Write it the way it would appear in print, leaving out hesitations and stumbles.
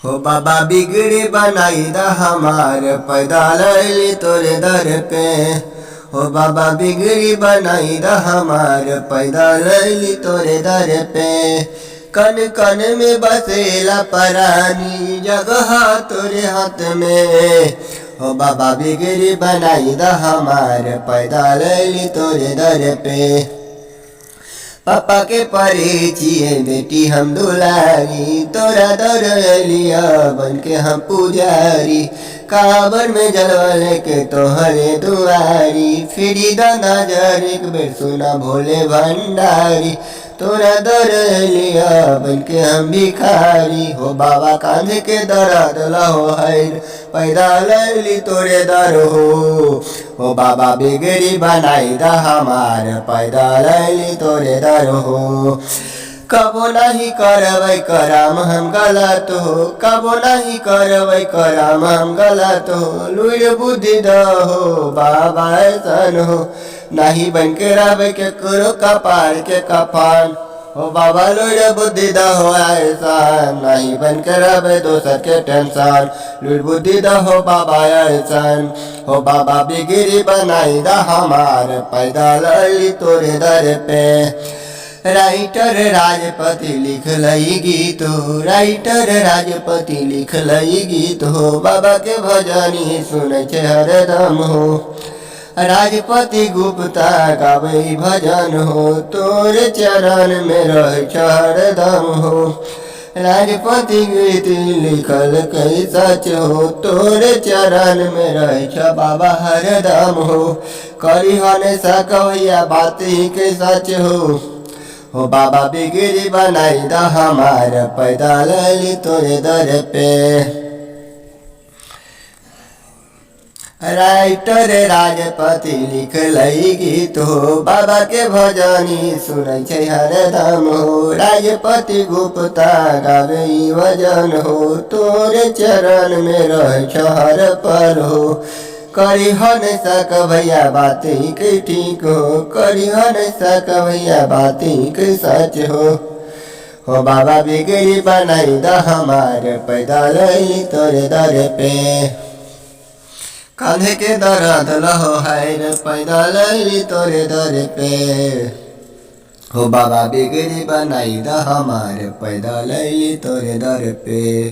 हो बाबा बिगड़ी बनाई दा हमार, पैदा लैली तोरे दर पे। हो बाबा बिगड़ी बनाई दा हमार, पैदा लैली तोरे दर पे। कन कन में बसेला परानी, जगह तोरे हाथ में। हो बाबा बिगड़ी बनाई दा हमार, पैदा लैली तोरे दर पे। पापा के परिचिए बेटी हम दुलारी, तोरा दर लिया बन के हम पुजारी। काबर में जलवा लेके तोहरे दुआरी, फिरी दा नजर एक बेर सुना भोले भंडारी। तोरा दर लिया बन के हम भिखारी, हो बाबा कांधे के दर्द लहो हैर, पैदा लैली तोरे दर हो बाबा बिगड़ी बनाई दा हमार, पैदा लैली तोरे दर हो। कबो नहीं करबै कराम हम गलत हो, कबो नहीं करबै कराम हम गलत हो। लुइर बुद्धि दहो बाबा ऐसन हो, नहीं बन के रहबै केकरो कपार के कफन। हो बाबा लुइर बुद्धि दहो ऐसन, नहीं बन के रहबै दोसर के टेंशन। लुइर बुद्धि दहो बाबा ऐसन, हो बाबा बिगड़ी बनाई दा हमार, पैदा लैली तोरे दर पे। राइटर राजपति लिख लई गीत हो, राइटर राजपति लिख लई गीत हो। बाबा के भजनी सुनै छै हरदम हो, राजपति गुप्ता गाबै भजन हो। तोरे चरण में रहै छ हरदम हो, राजपति गीत लिखल कई सच हो। तोरे चरण में रहै छ बाबा हरदम हो, करी हने सकवैया बात ही के सच हो। हो बाबा बिगड़ी बनाई दा हमार, पैदा लैली तोरे दर पे। राइटर राजपति लिख लई गीत हो, बाबा के भजनी सुनै छै हरदम हो। राजपति गुप्ता गाबै भजन हो, तोरे चरण में रहै छ हर पल हो। करी नहीं सक भैया बात ही के ठीक हो, करी नहीं सक भैया बात ही के सच हो। हो बाबा बिगड़ी बनाई दा हमार, पैदा लैली तोरे दर पे। कांधे के दर्द लहो हैर, पैदा लैली तोरे दर पे। हो बाबा बिगड़ी बनाई दा हमार, पैदा लैली तोरे दर पे।